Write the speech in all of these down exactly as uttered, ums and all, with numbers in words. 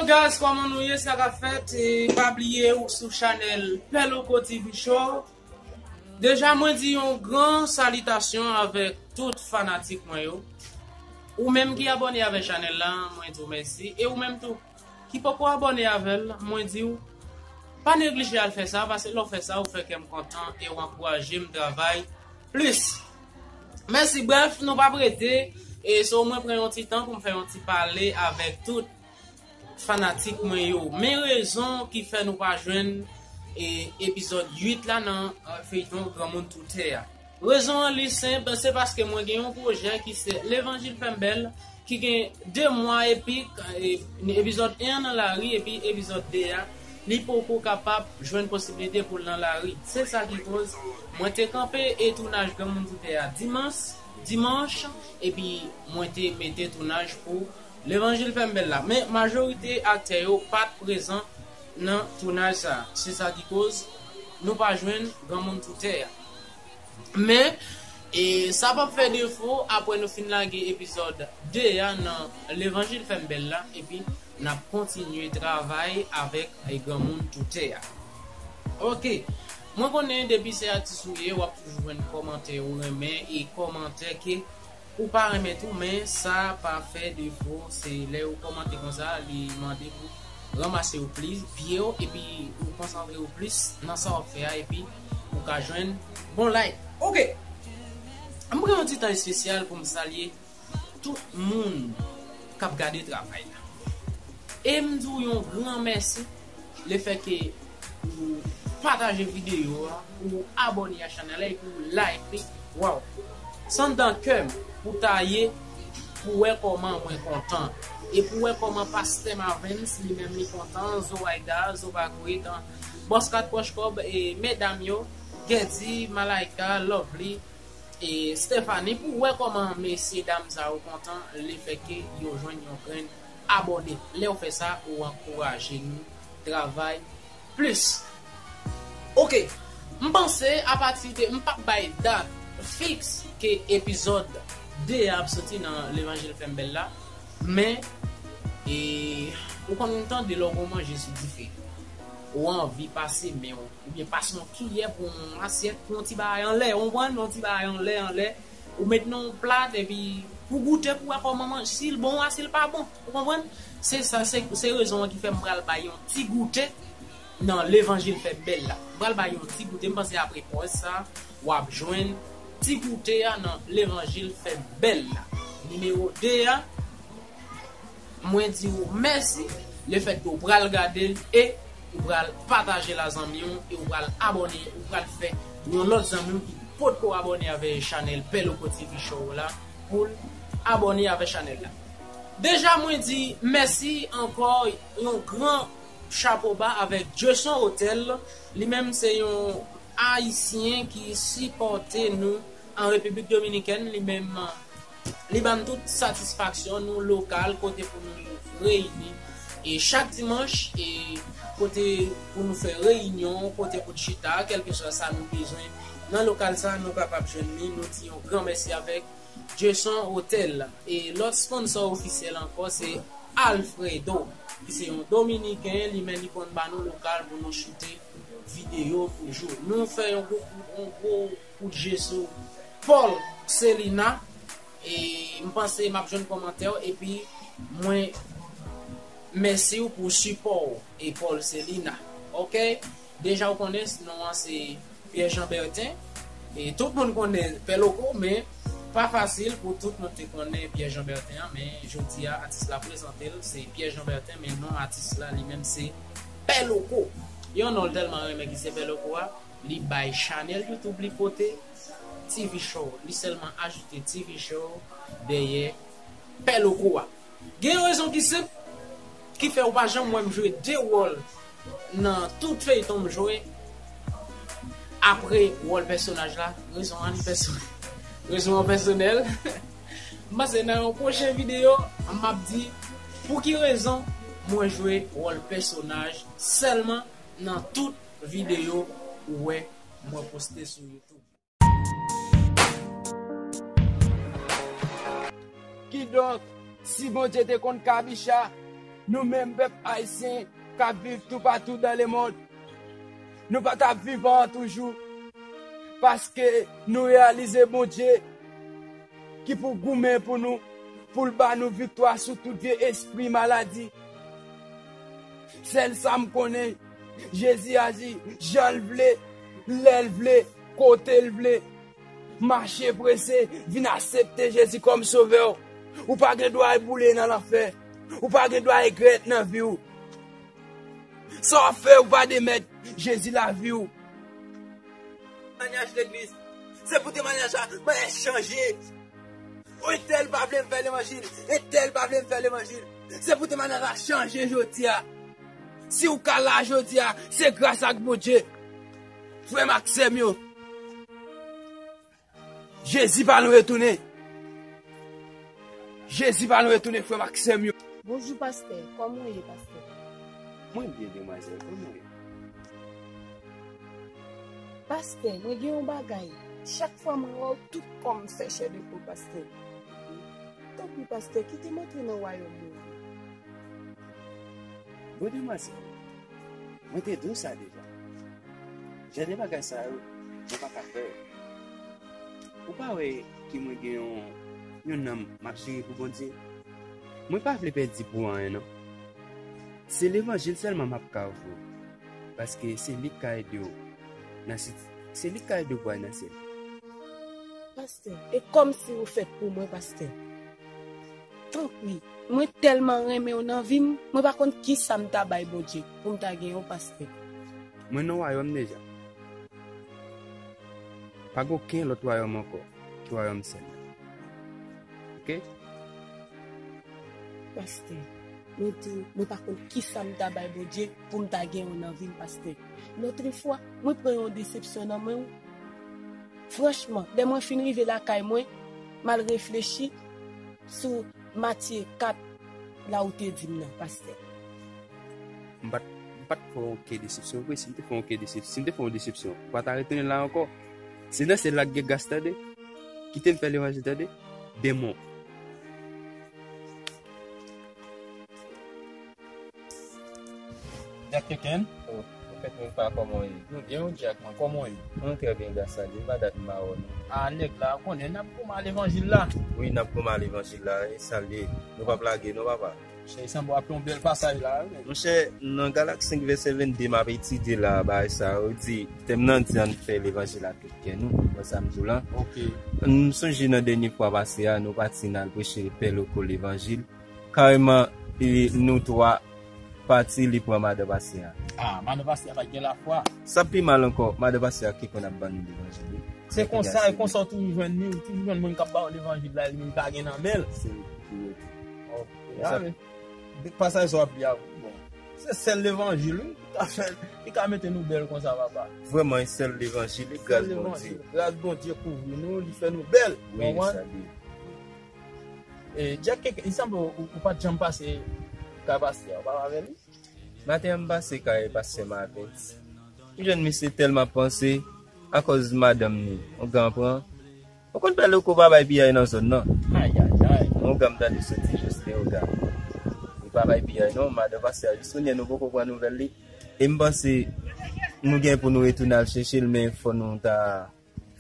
Guys, kòman nou ye? Sa k ap fèt? E pa bliye ou sou chanèl Pè Loko T V Show. Deja, mwen di yon gran salitasyon avèk tout fanatik mwen yo. Ou menm ki abòne avèk chanèl la, mwen di w mèsi. E ou menm tou ki poko abòne avè l, mwen di w pa neglije al fè sa, paske lè w fè sa, ou fè kè m kontan e w ankouraje m travay plis. Mèsi, brèf, nou p ap rete. E so, mwen pran yon ti tan pou m fè yon ti pale avèk tout fanatik mwen yo. Men rezon ki fè nou pa jwenn e, epizòd uit la nan e, feyton Granmoun Sou Tè a. Rezon an li senp, se paske mwen gen yon pwojè ki se Levanjil Fè M Bèl, ki gen de mwa epi e, epizòd en an nan lari epi epizòd de a, li poko kapab jwenn posiblite pou l nan lari. Se sa ki koz mwen te kanpe e tounaj Granmoun Sou Tè a dimanch, dimanch, epi mwen te mete tounaj pou Levanjil Fè M Bèl la. Men majorite aktè yo pa t prezan nan tounaj sa. Se sa ki koz nou pa jwenn Granmoun Sou Tè a. Men, e, sa p ap fè defo apre nou fin lage epizòd de a nan Levanjil Fè M Bèl la, epi n ap kontinye travay avèk e, Granmoun Sou Tè a. Oke. Mwen konnen depi se atis ou ye, w ap toujou jwenn kòmantè ou renmen e kòmantè ke ou pa renmen tou, men sa pa fè defo. Se lè ou kòmante konsa, li mande pou ranmase yo plis, pye w, epi ou konsantre w plis nan sa w ap fè a, epi ou ka jwenn bon like. Oke. M pran yon ti tan espesyal pou m salye tout moun k ap gade travay la. E m di w yon gran mèsi lefètke ou pataje videyo a, ou abòne a chanèl la epi ou like li. Waw! San dan kè m pou ta ye, pou wè kòman mwen kontan. E pou wè kòman pastè Marvens, li menm li kontan, Zoraida, Zovagrid, Bòs Kat Pòch Kòb, e medam yo, Gedi, Malaika, Lovely, e Stephanie, pou wè kòman mesye dam sa yo kontan lefètke yo jwenn yon grenn abòne. Lè w fè sa, ou ankouraje nou travay plis. Oke, m panse apati de, m p ap bay dat fiks ke epizòd de a ap soti nan Levanjil Fè M Bèl la, men e, ou konn tande lè w gon manje sou dife, ou anvi pase men w oubyen pase yon kiyè pou yon asyèt, pou yon ti bagay anlè, ou konprann? Yon ti bagay anlè, anlè. Ou met nan yon plat epi pou goute, pou wè kòman manje, si l bon a, si l pa bon. Ou konprann? Se sa, se, se rezon an ki fè m pral bay yon ti goute nan Levanjil Fè M Bèl la. M pral bay yon ti goute, m panse apre pòz sa, w ap jwenn ti goute a nan Levanjil Fè M Bèl la. Nimewo de a, mwen di w mèsi lefètke w pral gade l e ou pral pataje l a zanmi w e ou pral abòne, ou pral fè yon lòt zanmi w ki potko abòne avè chanèl Pè Loko T V Show la pou l abòne avè chanèl la. Deja mwen di mèsi ankò, yon gran chapo ba avèk Jason Hotel, li menm se yon Ayisyen ki sipòte nou an Repiblik Dominikèn, li menm li ban n tout satisfaksyon, nou lokal, kote pou nou reyini e chak dimanch, e kote pou nou fè reyinyon, kote pou n chita, kèlkeswa sa nou bezwen nan lokal sa, nou kapab jwenn li. Nou di yon gran mèsi avèk Jason Hotel. E lòt sponsò ofisyèl ankò se Alfredo, ki se yon Dominiken, li menm li konn ba nou lokal pou nou choute videyo toujou. Nou fè yon gwo, yon gwo kout je sou Paul Selina. E m panse m ap jwenn kòmantè w, epi mwen mèsi w pou sipò w, e Paul Selina. Oke? Deja w konnen, non an se Pierre Jean Bertin. E tout moun konnen Pè Loko, men pa fasil pou tout moun te konnen Pierre Jean Bertin an, men jodi a, atis la prezante l, se Pierre Jean Bertin, men non atis la, li menm se Pè Loko. Yon non l tèlman renmen ki se Pè Loko a, li bay chanèl YouTube li pote T V Show. Li sèlman ajoute T V Show dèyè Pè Loko a. Gen yon rezon ki senp ki fè ou pa janm wè m jwe de wòl nan tout feyton m jwe apre wòl pèsonaj la. Rezon an li pèso-, rezon an pèsonèl. M panse nan yon pwochen videyo, m ap di pou ki rezon mwen jwe wòl pèsonaj sèlman nan tout videyo ou wè mwen poste sou YouTube. Kidonk, si Bondye te konn kabicha, Nou menm pèp ayisyen k ap viv toupatou dan lemonn, nou pa t ap vivan toujou, paske nou reyalize Bondye ki pou goumen pou nou, pou l ba nou viktwa sou tout vye espri maladi. Sèl sa m konnen, Jezi aji jan l vle, lè l vle, kote l vle. Mache prese, vin aksepte Jezi kòm sovè w. Ou pa gen dwa al boule nan lanfè. Ou pa gen dwa regrèt nan vi w. Sa w ap fè, ou pa de mèt. Jezi lavi w. Temwayaj legliz. Se pou temwayaj la, temwayaj chanje. Entèl pa vle m fè levanjil. Entèl pa vle m fè levanjil. Se pou temwayaj la chanje jodi a. Si w ka la jodi a, se gras ak Bondye. Frè m ak sè m yo, Jezi pa lwen retounen. Jezi pa lwen retounen, frè m ak sè m yo. Bonjou, pastè. Kòman w ye, pastè? Mwen byen, demwazèl. Kòman w ye? Pastè, mwen gen yon bagay. Chak fwa mwen wè w, tout kò m fè chè de poul, pastè. Tanpri, pastè, kite m antre nan wayòm ou an. Bon, demwazèl, mwen te di w sa deja. Jan de bagay sa yo, mwen pa ka fè yo. Ou pa wè ke mwen gen yon, yon nanm m ap jere pou Bondye? Mwen pa vle pèdi pou anyen, non. Se levanjil sèlman m ap ka ofri w, paske se li k ka ede w nan sit-, se li k ka ede w pou w al nan syèl. Pastè, e kòmsi ou fèt pou mwen, pastè. Tanpri, mwen tèlman renmen w nan vi m, mwen pa konn kisa m ta bay Bondye pou m ta gen yon pastè. Mwen nan wayòm deja. Pa gen okenn lòt wayòm ankò ki wayòm syèl la. Oke? Pastè, mwen di w, mwen pa konn kisa m ta bay Bondye pou m ta gen w nan vi m, pastè. Lòtrefwa, mwen pran yon desepsyon nan men w. Franchman, lè mwen fin rive lakay mwen, m al reflechi sou Matye kat, la ou te di m nan, pastè. M pa t, m pa t fè w okenn desepsyon vre. Si m te fè w okenn desep-, si m te fè w desepsyon, ou pa ta retounen la ankò. Se nan syèl la k gen gras, tande. Kite m fè levanjil, tande. Demon. Jack Keken. Oh, ou fèt menm pa, kòman w ye? Nou byen, ou Jack, man, kòman w ye? Nou trè byen, gras a Dye, pa dat m pa wè w, non. A, nèg la, ou konnen, n ap kòmanse levanjil la. Wi, n ap kòmanse levanjil la, e sa l ye. Nou p ap lage, non, papa. Monchè, e sanble w ap fè yon bèl pasaj la, wi. Monchè, nan Galak senk vèsè vennde, m ap etidye la, bagay sa yo di, tèm nan di ann fè levanjil ak tout kè nou, wè sa m di w lan. Ok. M sonje nan dènye fwa pase a, nou pati n al preche pè loko levanjil. Kareman, e, nou twa pati, li pran madan pastè a. Ah, madan pastè a pa t gen lafwa. Sa pi mal ankò, madan pastè a ki konn ap ban nou levanjil, wi. Se konsa, e konsa w toujou jwenn li, ou toujou jwenn moun k ap ba w levanjil la, li menm li pa gen nan men l. Se li ki rete. Ok, sa, a, men, pasaj sa w ap li a, bon. Se sèl levanjil, wi, ki ka fè, ki ka mete nou bèl konsa, papa. Vrèman, e sèl levanjil, e gras Bondye. Gras Bondye kouvri nou, li fè nou bèl. Wi, konprann? Sa li ye. E, Jack, e, e sanble w, ou, ou pa t janm pase kay pastè a, ou pa avè li? Maten an, m pase kay pastè Marvens. M jwenn misye tèlman panse, akòz madanm ni, ongan pran. Ou konn pè loko pa bay piyay nan zòn nan. Ayayay. Ongan m tande soti jis de ongan. Li pa bay piyay non, madan pastè a jis kounye a nou poko pran nouvèl li. E m panse nou gen pou nou retounen al chèche l, men fò nou ta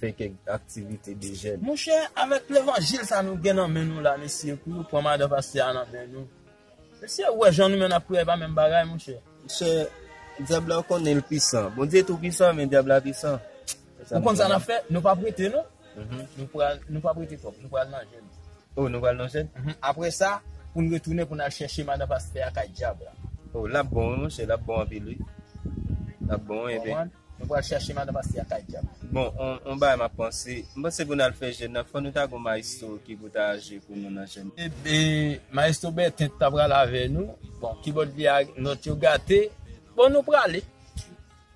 fè kèk aktivite de jèn. Monchè, avèk levanjil sa nou gen nan men nou la, mesye, pou nou pran madan pastè a nan men nou. Mesye, ou wè jan nou menm n ap priye, pa menm bagay, monchè. Monchè, dyab la, ou konnen l pisan. Bondye tou pisan, men dyab la pisan. Ou konn sa n ap fè? Nou p ap rete, non. Mhm. Nou pral, nou p ap rete twòp. Nou pral nan jèn. Oh, nou pral nan jèn? Mhm. Apre sa, pou n retounen, pou n al chèche madan pastè a kay dyab la. Oh, l ap bon, wi, monchè, l ap bon anpil, wi. L ap bon, wi, enben. Konprann? Nou pral chèche madan pastè a kay dyab. Bon, on, on bagay m ap panse. M panse pou n al fè jèn nan, fò nou ta gon maestro ki pou ta jwe pou nou nan jèn. E, e, maestro Bèten ta pral avè nou. Bon, kibòd li a, nòt yo gate. Bon, nou prale.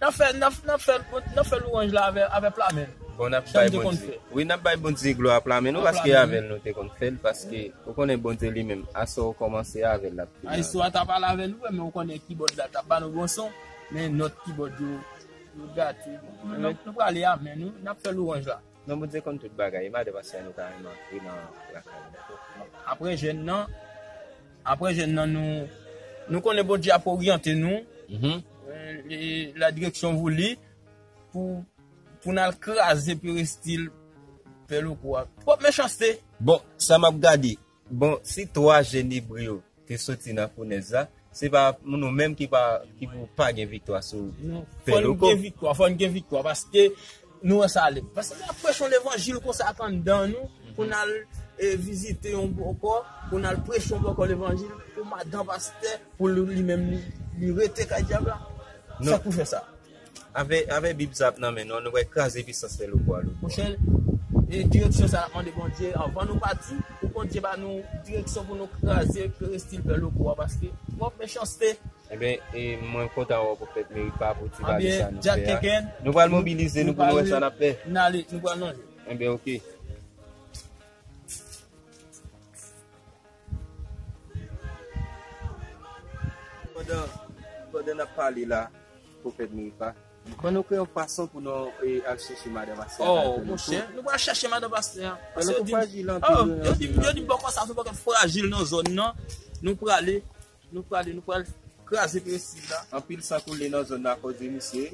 N ap fè, n ap, n ap fè, n ap fè lwanj la avè, avè pla men nou. Bon, n ap bay Bondye. Wi, n ap bay Bondye glwa a pla men nou, paske avè l nou te konn fè l, paske ou konnen Bondye li menm, aswè ou kòmanse avè l, l ap fini avè l. Maestro a ta pale avè nou, men ou konnen kibòd la t ap ba nou bon son, men nòt kibòd yo, yo gate. Bon, nou, nou prale a men nou, n ap fè lwanj la. Non, Bondye konn tout bagay, e madan pastè a nou ka menm antre nan lakay nou. Apre jèn nan, apre jèn nan nou Nou konnen Bondye ap oryante nou, mhm, e, e, la direction voulue pou, pou n al kraze perestil Pè Loko a. Twòp mechanste. Bon, sa m ap gade. Bon, si twa jèn Ebre yo te soti nan founèz la, se pa nou menm ki pa, ki pou pa gen viktwa sou Pè Loko. Fò n gen viktwa, fò n gen viktwa, paske nou wè sa ale. Paske n ap preche yon levanjil konsa ak anndan nou, pou n al, e, vizite yon bòkò, pou n al preche yon bòkò levanjil, pou madan pastè, pou li, li menm li, li rete kay dyab la. Sa k pou fè sa? Avè, avè Bib sa ap nan men nou, nou wè kraze pisans Pè Loko a, Loko a. Monchè, e direksyon sa n ap mande Bondye anvan nou pati, pou Bondye ba nou direksyon pou nou kraze perestil Pè Loko a, paske twòp mechanste. Ebyen, e mwen kontan wè w Pwofèt Meripa pou ti pale sa nou fè a. Ebyen, Jack Kenken, nou pral mobilize nou pou nou wè sa n ap fè. N ale, nou pral nan jè. Ebyen, oke. Pandan, pandan n ap pale la, Pwofèt Meripa, ban nou kwè yon fason pou nou, e, al chèche madan pastè a. Oh, monchè, nou pral chèche madan pastè a. Paske yo di, oh, yo di, yo di bòkò sa se yon bòkò frajil nan zòn nan. Nou prale, nou prale, nou pral kraze perestil la. Anpil san koule nan zòn nan akòz de misye.